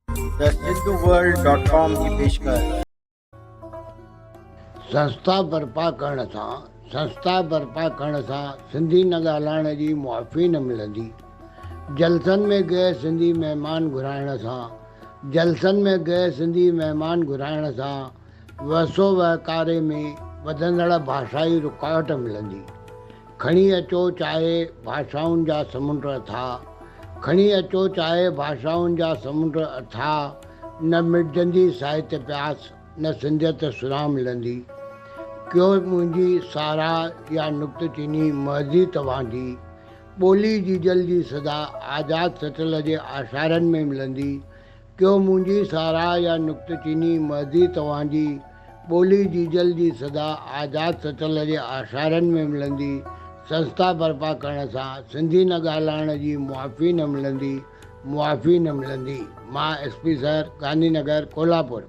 The Sindhu world dot com جي پيشڪش. سنسٿا برپا ڪرڻ سان سنسٿا برپا ڪرڻ سان سنڌي نه ڳالهائڻ جي معافي نه ملندي. جلسن ۾ غير سنڌي مهمان گهرائڻ سان جلسن ۾ غير سنڌي مهمان گهرائڻ سان وهسو وهڪاري ۾ وڌندڙ ڀاشائي رڪاوٽ ملندي. کڻي اچو چاهي ڀاشائن جا سمنڊ اٿا، کڻي اچو چاهي ڀاشائن جا سمنڊ اٿا، نه مٽجندي ساهت پياس، نه سنڌيت سران ملندي. ڪيو منهنجي ساراهه يا نڪته چيني مرضي توهان جي، ٻولي جيجل جي صدا آزاد سچل جي آشارن ۾ ملندي. ڪيو منهنجي ساراهه يا نڪته چيني مرضي توهان جي، ٻولي جيجل جي صدا آزاد سچل جي آشارن ۾ ملندي، سنسٿا برپا ڪرڻ سان سنڌي نه ڳالهائڻ جي معافي نه ملندي، معافي نه ملندي. مان S P sir, Gandhi Nagar, Kolhapur.